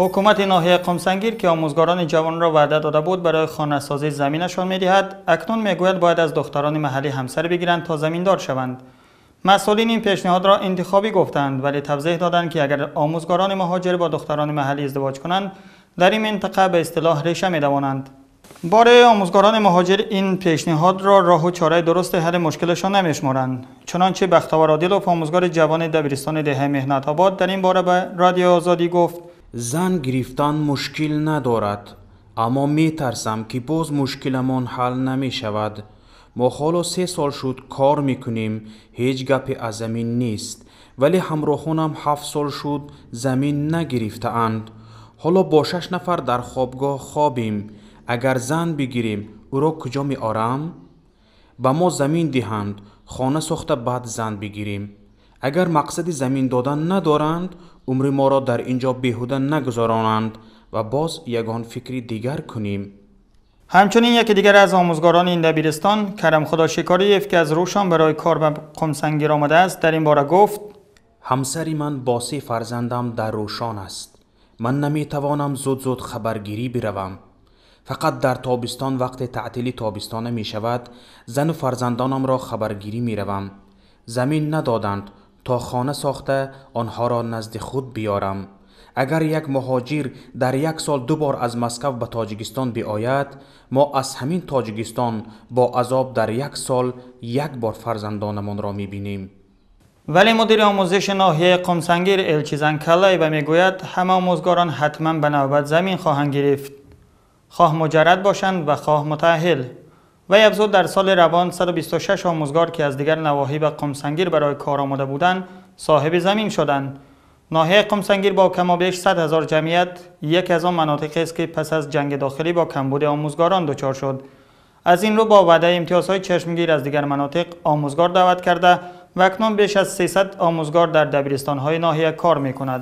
Ҳукумати ноҳияи Қумсангир, ки омӯзгорони ҷавонро ваъда дода буд барои хонасозӣ заминашон медиҳад, акнун мегӯяд бояд аз духтарони маҳаллӣ ҳамсар бигиранд то заминдор шаванд. Масъулин ин пешниҳодро интихобӣ гуфтанд, вале тавзеҳ доданд, ки агар омӯзгорони муҳоҷир бо духтарони маҳаллӣ издивоҷ кунанд, дар ин минтақа ба истилоҳ реша медавонанд. Бораи омӯзгорони муҳоҷир ин пешниҳодро роҳу чораи дурусти ҳалли мушкилашон намешуморанд. Чунончи Бахтовар Одилов, омӯзгори ҷавони дабиристони деҳаи Меҳнатобод, дар ин бора ба Радиои Озодӣ гуфт: Зан гирифтан мушкил надорад, аммо метарсам, ки боз мушкиламон ҳал намешавад. Мо ҳоло 3 сол шуд кор мекунем, ҳеҷ гапе аз замин нест, вале ҳамроҳонам 7 сол шуд замин нагирифтаанд. Ҳоло бо 6 нафар дар хобгоҳ хобем. Агар зан бигирем, ӯро куҷо меорам? Ба мо замин диҳанд, хона сохта баъд зан бигирем. Агар мақсади замин додан надоранд, умри моро дар ин ҷо беҳуда нагузаронанд ва боз ягон фикри дигар кунем. Ҳамчунин яке дигар аз омӯзгорони ин дабиристон, Карамхудо Шикориев, ки аз Рӯшон барои кор ба Қумсангир омадааст, дар ин бора гуфт: Ҳамсари ман бо 3 фарзандам дар Рӯшон аст. Ман наметавонам зуд-зуд хабаргирӣ биравам. Фақат дар тобистон вақте таътили тобистона мешавад, зану фарзандонамро хабаргирӣ меравам. Замин надоданд то хона сохта онҳоро назди худ биёрам. Агар як муҳоҷир дар як сол 2 бор аз Москав ба Тоҷикистон биояд, мо аз ҳамин Тоҷикистон бо азоб дар як сол 1 бор фарзандонамонро мебинем. Вале мудири омӯзиши ноҳияи Қумсангир Элчизан Каллаева мегӯяд ҳама омӯзгорон ҳатман ба навбат замин хоҳанд гирифт, хоҳ муҷаррад бошанд ва хоҳ мутаъаҳҳил. Вай афзуд дар соли равон 126 омӯзгор, ки аз дигар навоҳӣ ба Қумсангир барои кор омода буданд, соҳиби замин шуданд. Ноҳияи Қумсангир бо камобеш 100 ҳазор ҷамъият яке аз он манотиқест, ки пас аз ҷанги дохилӣ бо камбуди омӯзгорон дучор шуд. Аз ин рӯ бо ваъдаи имтиёзҳои чашмгир аз дигар манотиқ омӯзгор даъват карда ва акнун беш аз 300 омӯзгор дар дабиристонҳои ноҳия кор мекунад.